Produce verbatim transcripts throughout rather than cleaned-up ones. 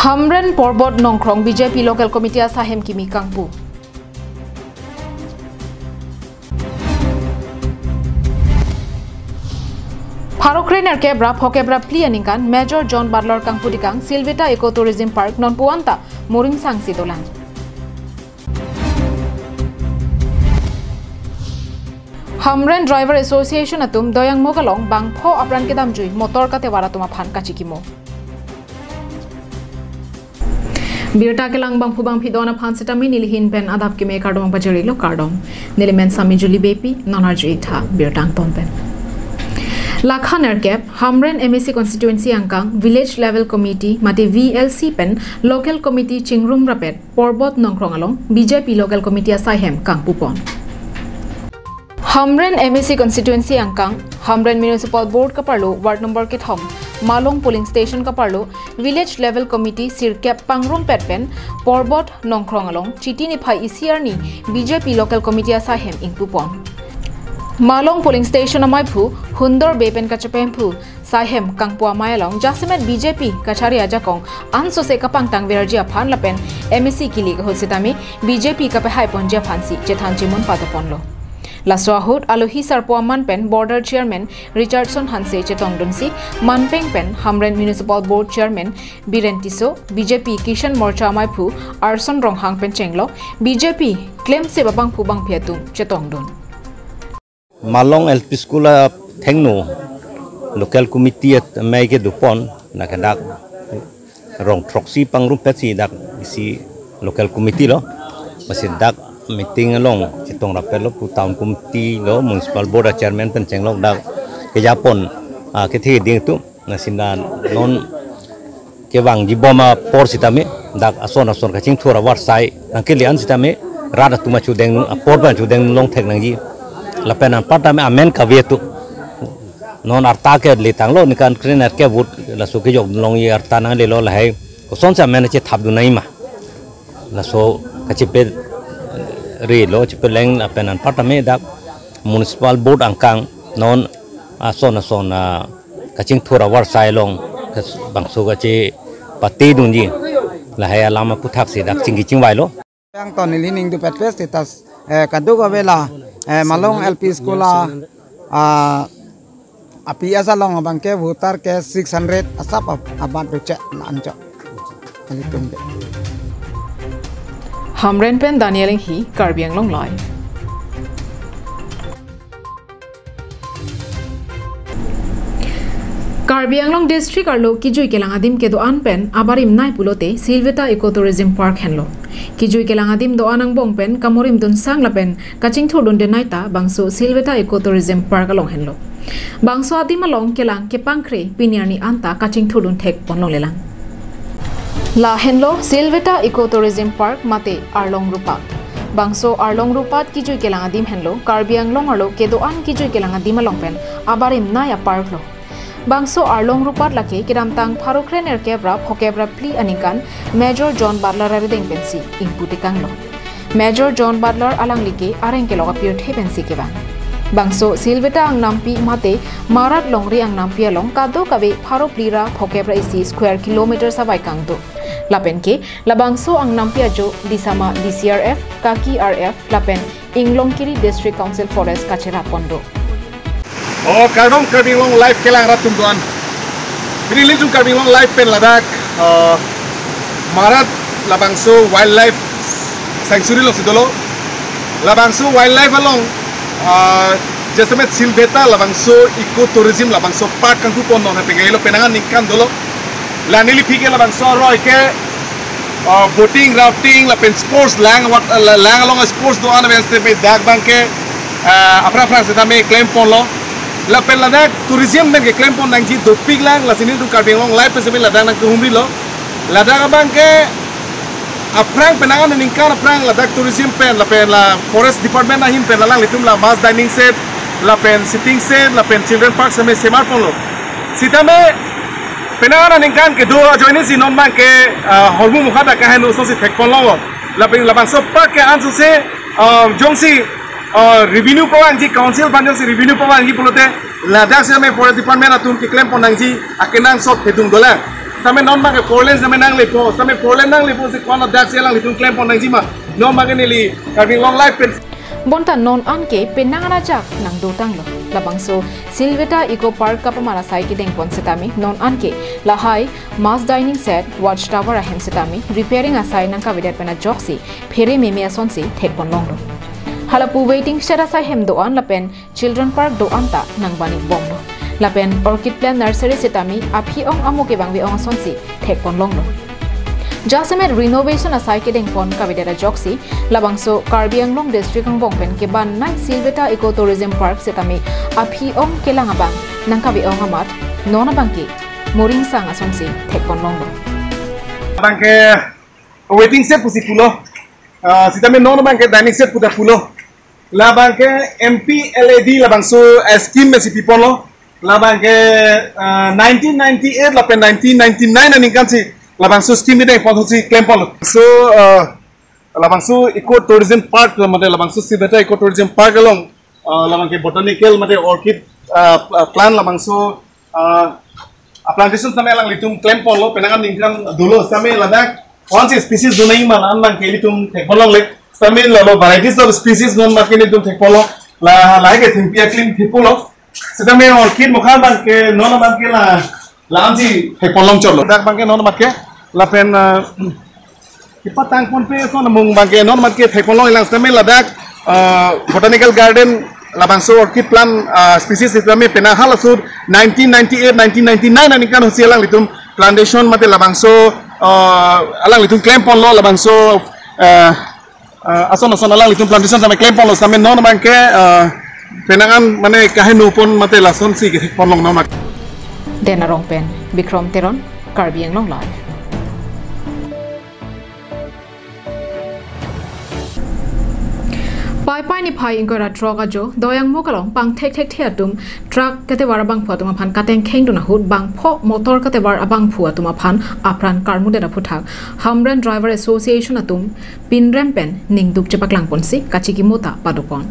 Hamren Porbot Nongkrong B J P Local Committee asaihem kimi kangpu. Pharo kre nerkep ra phokep ra phli aningkan Major John Butler kangpu tikang Silveta Eco Tourism Park nonpu anta morimsang si dolang. Hamren Driver Association atum Doyangmukh along bangpho apran kedamjui motor katevar atum aphan kachikimo. Birta kelang bangphu bangphi do-an aphan sitame nelihin pen adap keme kardom pajirilo, kardom. Neli men Sami Juli Beypi, non arju-ik tha birta angton pen. Lakha nerkep, Hamren M A C constituency angkang Village Level Committee mate V L C pen Local Committee chingrum rapet Porbot Nongkrong along B J P Local Committee asaihem kangpupon. Hamren M A C constituency angkang, Hamren Municipal Board kaparlo, ward number kethom, Malong polling station kaparlo, Village Level Committee sirkep pangrumpet pen Porbot Nongkrong along Chiti niphai isi arni B J P Local Committee asaihem ingpupon. Malong polling station amaiphu Hundor Bey pen kachepemphu saihem kangpu amei along jasemet B J P kachari ajakong ansose kapangtangverji aphan lapen M A C kili kahut sitame B J P kapehaiponji aphansi chethan chimun patoponlo. Laso ahut alohi sarpo aman pen Border Chairman Richardson Hanse chetongdunsi, manpeng pen Hamren Municipal Board Chairman Biren Tisso, B J P Kisan Morcha amaiphu Arson Ronghang pen chenglok B J P klemsep abangphu bangphi atum chetongdun. Malong L P School athengno local committee amei kedopon, nangke dak rong throksi pangrumpetsi dak isi local committee lo. Masi dak meeting along chetong rapetlo pu town committee lo, municipal board a chairman pen chenglok dak kejapon, ah, kethe ding atum. Lasi non kevangji bom apor sitame, dak ason ason kachingthur avarsai nangkele-an sitame, rat atum achudeng, apor pen achudeng longthek nangji. Lapen anparta me amen kave atum. Non arta kele tanglo, ningkan kre nerkep vote laso kejok longji arta nanglelo lahai. Kosonsi amen chethapdun nangji ma. Laso kacheperelo, chepeleng lapen anparta me dak municipal board angkang non ason ason, ah, kachingthur avarsai along kas-, bangso kachepatedunji lahai alam aphuthaksi dak chingki chingvailo. Angton nelining dupet pe status, eh, kadokave la, eh, Malong L P School a, ah, a P S along abangke voter ke six hundred asap ab-, abat doche la anchot. Alitum de. Hamren pen Daniel Enghi, Karbi Anglong Live. Karbi Anglong District arlo kijui kelang adim kedo-an pen abarim nai pulote Silveta Eco Tourism Park henlo. Kijui kelang adim do-an angbong pen kamorimdun sang lapen kachingthurdunde nai ta bangso Silveta Eco Tourism Park along henlo. Bangso adim along kelang kepangkre pini arni anta kachingthurdun thekpon longlelang. La henlo Silveta Eco Tourism Park mate Arlong Rupat. Bangso Arlong Rupat kijui kelang adim henlo Karbi Anglong arlo kedo-an kijui kelang adim along pen abarim nai a-park lo. Bangso Arlong Rupat lake kedamtang pharo kre nerkep ra phokep ra phli aningkan Major John Butler arideng pensi ingpu tekanglo. Major John Butler alangli ke areng kelok apirthe pensi kevang. Bangso Silveta angnampi mate Marat Longri angnampi along kadokave pharo phli ra phokep ra isi square kilometer savai kangdo. Lapen ke labangso angnampi ajo Disama D C R F, Kaki R F, lapen Inglongkiri District Council Forest kacherapon do. O kardom Karbi Anglong Live kelang rat atum do-an. Pini nelitum Karbi Anglong Live pen ladak, eh, Marat labangso wildlife sanctuary alongsi dolo. Labangso wildlife along, eh, jasemet Silveta labangso eco tourism labangso park kangpupon non ha pengailo penang aningkan dolo. La neliphi ke labangso aroi ke, ah, boating, rafting, lapen sports lang, wat, la-, lang along sports do-an aven sitame dak abangke, ah, aphrang aphrang sitame klemponlo. Lapen ladak tourism pen keklempon nangji dopik lang, lasi nelitum Karbi Anglong Live pen sitame ladak nangkehumrilo. Ladak abangke aphrang penang aningkan aphrang ladak tourism pen, lapen la forest department ahin pen alanglitum la mass dining set, lapen sitting set, lapen children park sitame semarponlo. Sitame penang aningkan kedo ajoine si non abangke, ah, hormu mukha ta kaheno so si thekponlo. Lapen labangso park ke ansose, ah, jongsi, ah, revenue pavangji, council aphan jongsi revenue pavangji pulote ladak sitame forest department atum keklempon nangji akenangsot hedung dolang. Sitame non abangke four lane sitame nanglepo, sitame four lane nanglepo si ko-an adak si alanglitum klempon nangjima. Non abangke neli Karbi Anglong Live pen. Bonta non anke penang an ajak nangdotanglo. Labangso Silveta Eco Park kapamar asai kedengpon sitame non anke lahai mass dining set, watch tower ahem sitame repairing asai nangkavedet pen ajoksi phere meme asonsi thekponlonglo. Halapu waiting shed asai hem do-an lapen children park do-an ta nangbangbomlo. Lapen orchid plant nursery sitame aphi-ong amo kevangve-ong asonsi thekponlonglo. Jasemet renovation asai kedengpon kavedet ajoksi labangso Karbi Anglong District angbong pen kebannei Silveta Eco Tourism Park sitame aphi-ong kelang abang nangkave-ong amat non abangke moringsang asonsi thekponlonglo. Abangke waiting shed pusi pulo. Ah, sitame non abangke dining set pu ta pulo. Labangke M P L A D labangso, eh, scheme pensi piponlo. Labangke, ah, nineteen ninety-eight lapen nineteen ninety-nine aningkan si labangso scheme ini pon si klemponlo. So, ah, labangso Eco Tourism Park mate labangso Silveta Eco Tourism Park along, ah, labangke botanical mate orchid, ah, ah, plant labangso, ah, ah, plantation sitame alanglitum klemponlo, penang an ningkan dolo sitame ladak ko-ansi species do nangji ma la-an abangke ilitum thekponlongle. Sitame lalo varieties of species non abangke ilitum thekponlo. La, lahai ke thengpi aklim thepulo. Sitame orchid mokha abangke non abangke la, la-ansi thekponlongchotlo. Dak abangke non abangke lapen, ah, kepatangponpe ason amung abangke non abangke thekponlong ilang sitame ladak, ah, botanical garden labangso orchid plant, ah, species sitame penang halaso nineteen ninety-eight, nineteen ninety-nine aningkan si alanglitum plantation mate labangso, ah, alanglitum klemponlo labangso, ah, ah, ason ason alanglitum plantation sitame klemponlo sitame non abangke, ah, penang an mane kahenopon mate lasonsi kethekponlong non abang. Den Arong pen Bikrom Teron, Karbi Anglong Live. Paipai niphai ingkoi ra throk ajo Doyangmukh along pangthekthekthe atum truck katevar abangphu atum aphan katengkhengdun ahut bangpho motor katevar abangphu atum aphan apran karmutdet aphuthak Hamren Driver Association atum pinrem pen ningduk chepaklangponsi kachikimo ta padopon.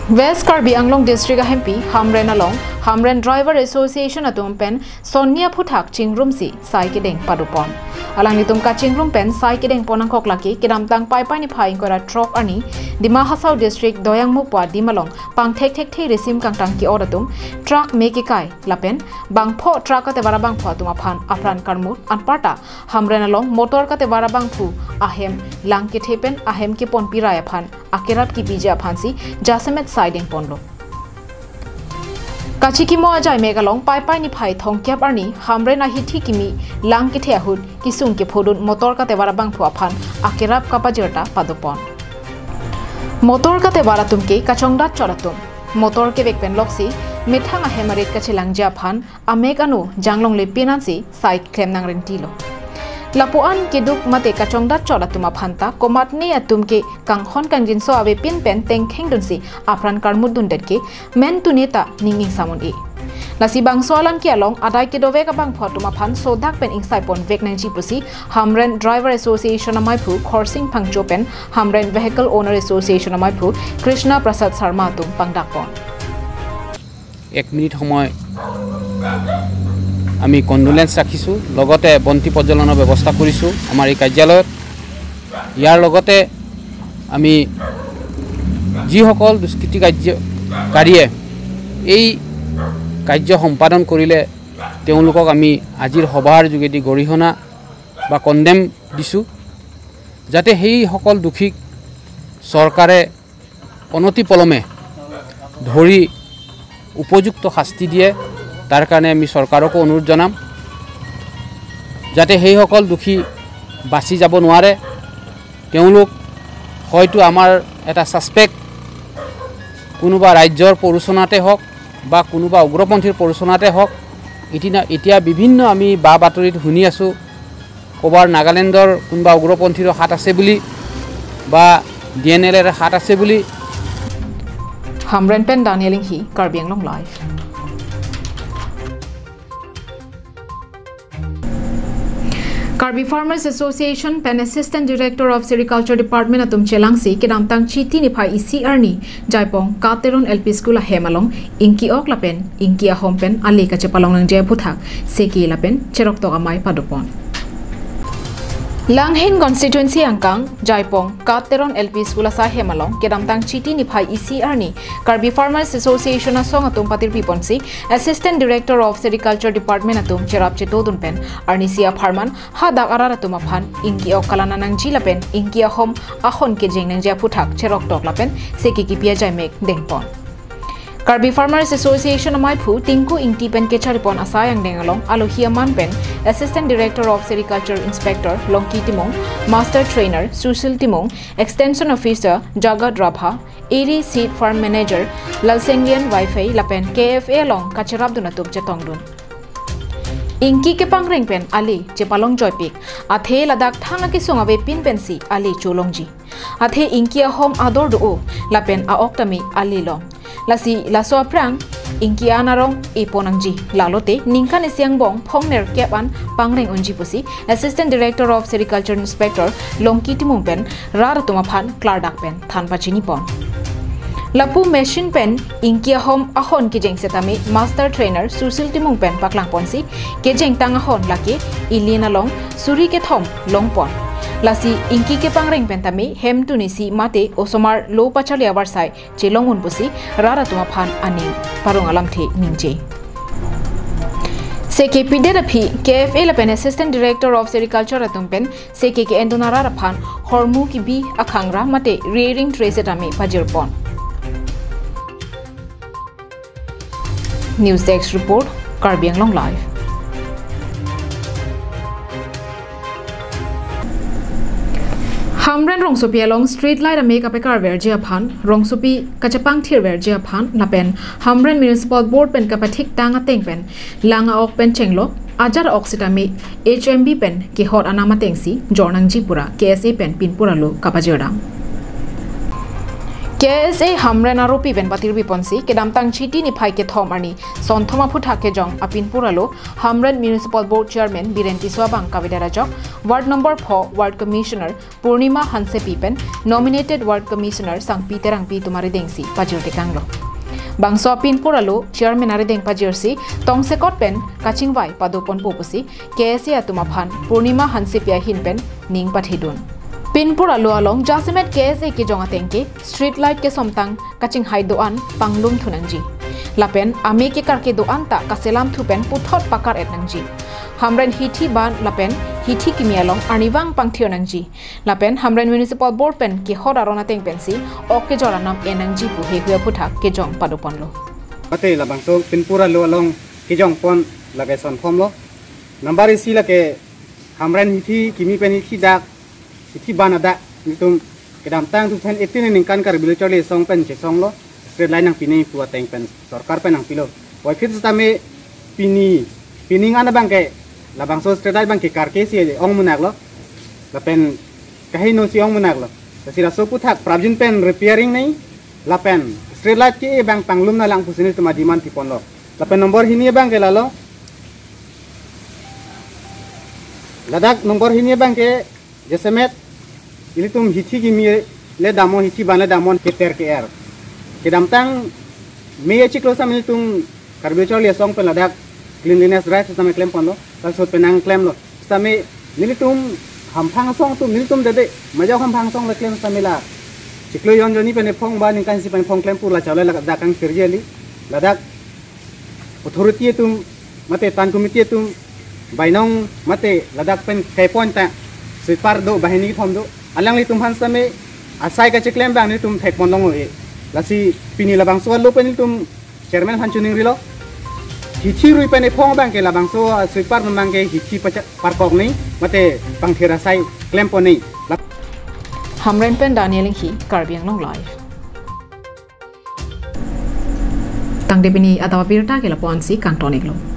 West Karbi Anglong District ahempi Hamren along Hamren Driver Association atum pen sonni aphuthak chingrumsi sai kedeng padopon. Alanglitum kachingrum pen sai kedengpon angkok lake kedamtang Paipai niphai ingkoi ra throk arni Dima Hasao District Doyangmukh pu adim along pangthekthekthe risim kangtang ke-ot atum truck me kekai lapen bangpho truck katevar abangphu atum aphan apran karmut anparta Hamren along motor katevar abangphu ahem lang kethe pen ahem keponpirai aphan akerap kipiji aphansi jasemet sai dengponlo. Kachikimo ajai mek along Paipai niphai thomkep arni Hamren ahithi kimi lang kethe ahut kesung kephodun motor katevar abangphu aphan akerap kapajirta padopon. Motor katevar atum ke kachongdatchot atum. Motor kevek pen loksi methang ahem arit kachelangji aphan amek anu janglongle pin ansi sai klem nangrentilo. Lapu-an keduk mate kachongdatchot atum aphan ta komatne atum ke kanghon kangjinso avepin pen tengkhengdunsi apran karmutdundet ke mentune ta ning ingsamon-e. Lasi bangso alam ke along adai kedovek abangphu atum aphan sodak pen ingsaipon vek nangji pusi Hamren Driver Association amaiphu Khorsing Phangcho pen Hamren Vehicle Owner Association amaiphu Krishna Prasad Sharma atum pangdakpon. এক মিনিট সময় আমি কণ্ডোলেন্স ৰাখিছোঁ, লগতে বন্তি প্ৰজ্বলনৰ ব্যৱস্থা কৰিছোঁ আমাৰ এই কাৰ্যালয়ত। ইয়াৰ লগতে আমি যিসকল দুষ্কৃতিকাৰ্যকাৰীয়ে এই কাৰ্য সম্পাদন কৰিলে, তেওঁলোকক আমি আজিৰ সভাৰ যোগেদি গৰিহণা বা কণ্ডেম দিছোঁ, যাতে সেইসকল দোষীক চৰকাৰে অনতিপলমে ধৰি উপযুক্ত শাস্তি দিয়ে। তাৰ কাৰণে আমি চৰকাৰকো অনুৰোধ জনাম, যাতে সেইসকল দোষী বাচি যাব নোৱাৰে। তেওঁলোক হয়তো আমাৰ এটা ছাছপেক্ট, কোনোবা ৰাজ্যৰ প্ৰৰোচনাতে হওক বা কোনোবা উগ্ৰপন্থীৰ প্ৰৰোচনাতে হওক। এতিয়া, এতিয়া বিভিন্ন আমি বা বাতৰিত শুনি আছোঁ, ক'ৰবাৰ নাগালেণ্ডৰ কোনোবা উগ্ৰপন্থীৰো হাত আছে বুলি বা ডি এন এল এৰ হাত আছে বুলি। Hamren pen Daniel Inghi, Karbi Anglong Live. Karbi Farmers Association pen Assistant Director of Sericulture Department atum chelangsi kedamtang Chiti niphai isi arni Jaipong Kat Teron L P School ahem along ingki-ok lapen ingki ahom pen ale kachepalong nangji aphuthak seke lapen cheroktok amei padopon. Langhin constituency angkang Jaipong Kat Teron L P School asai hem along kedamtang Chiti niphai isi arni Karbi Farmers Association asong atum patirpi ponsi Assistant Director of Sericulture Department atum cherap chetodun pen arnisi apharman hadak arat atum aphan ingki-ok kalang nangji lapen ingki ahom ahon kejeng nangji aphuthak cheroktok lapen seke kipi ajaimek dengpon. Karbi Farmers Association amaiphu Tinku Ingti pen kecharipon asai angdeng along alohi aman pen Assistant Director of Sericulture Inspector Longki Timung, Master Trainer Sushil Timung, Extension Officer Jagat Rabha, Eri Seed Farm Manager Lalsenglian Waifei lapen K F A along kacherapdun atum chetongdun. Ingki kepangreng pen ale chepalong joipik, athe ladak thang akesung avepin pensi ale cholongji. Athe ingki ahom ador do-o lapen a-ok tame ale long. Lasi laso aphrang ingki an arong epon nangji. Lalote ningkan isi angbong phongnerkep an pangreng unji pusi Assistant Director of Sericulture Inspector Longki Timung pen rat atum aphan klardak pen than pachinipon. Lapu machine pen ingki ahom ahon kejeng setame Master Trainer Sushil Timung pen paklangponsi kejengtang ahon lake ilin along suri kethom longpon. Lasi ingki kepangreng pen tame hemtun isi mate osomar lo pacharli avarsai chelong un pusi rat atum aphan aning parong alamthe ningje. Seke pidet aphi K F A lapen Assistant Director of Sericulture atum pen seke ke-endun arat aphan hormu kibi akhangra mate rearing tray setame pajirpon. News Desk Report, Karbi Anglong Live. Hamren rongsopi along street light amei kapekarverji aphan, rongsopi kachepangthirverji aphan lapen Hamren Municipal Board pen kapathiktang ateng pen lang a-ok pen chenglok, ajar a-ok setame H M B pen kehot anam atengsi jor nangji pura K S A pen pinpur alo kapajirdam. K S A Hamren aropi pen patirpi ponsi kedamtang Chiti niphai kethom arni sonthom aphuthak kejong apinpur alo Hamren Municipal Board Chairman Biren Tisso abang kavedet ajok Ward number four Ward Commissioner Purnima Hansepi pen nominated Ward Commissioner Sangpi Terangpi atum aridengsi pajirtekanglo. Bangso apinpur alo Chairman arideng pajirsi tongsekot pen kachingvai padoponpo pusi K S A atum aphan Purnima Hansepi ahin pen ning pathedun. Pinpur alo along jasemet K S A kejong ateng ke street light kesomtang kachinghai do-an panglum thu nangji. Lapen amei kekarke do-an ta kaselam thu pen puthot pakar-et nangji. Hamren hithi ban lapen hithi kimi along arnivang pangthir nangji. Lapen Hamren Municipal Board pen kehot aron ateng pensi ok kejor anam en nangji pu hehui aphuthak kejong padoponlo. Mate labangso pinpur alo along kejongpon lake sonthomlo. Number isi lake Hamren hithi kimi pen hithi dak, hithi ban adak, nelitum kedamtang two thousand eighteen aningkan Karbi Lo Charli Asong pen chesonglo, street light nangpinang pu ateng pen sorkar pen nangpilo. Puvoiphit setame pini, pining an abang ke labangso street light abang ke karke si ong menaklo. Lapen kaheno si ong menaklo. Lasi laso aphuthak prapjin pen repairing nangji, lapen street light ke abang panglum nanglang pusi nelitum ademand piponlo. Lapen number hini abang ke lalo. Ladak number hini abang ke jasemet ilitum hithi kimi le damnon, hithi ban le damnon keter ke-er. Kedamtang May achiklo setame ilitum Karbi Lo Charli Asong pen ladak cleanliness drive setame klemponlo, laso pen nangklemlo. Setame nelitum hamphang asong atum, nelitum dede Majok hamphang asong le klem setame la chiklo jon jonni pen ephong ba ningkan isi pen ephong klem pura chale ladak kangthirji kali. Ladak authority atum mate town committee atum bainong mate ladak pen kaipoin ta sweeper do, banghini kethom do. Alanglitum aphan setame asai kacheklem abang nelitum thekpon longle. Lasi pini labangso alo pen nelitum chairman aphan chiningrilo. Hithi rui pen ephong abang ke labangso sweeper abang ke hithi pacha-, parkok nangji mate pangthir asai klempon nangji. Lap- Hamren pen Daniel Inghi, Karbi Anglong Live. Tangte pini adap abirta ke lapu-ansi kangton-iklo.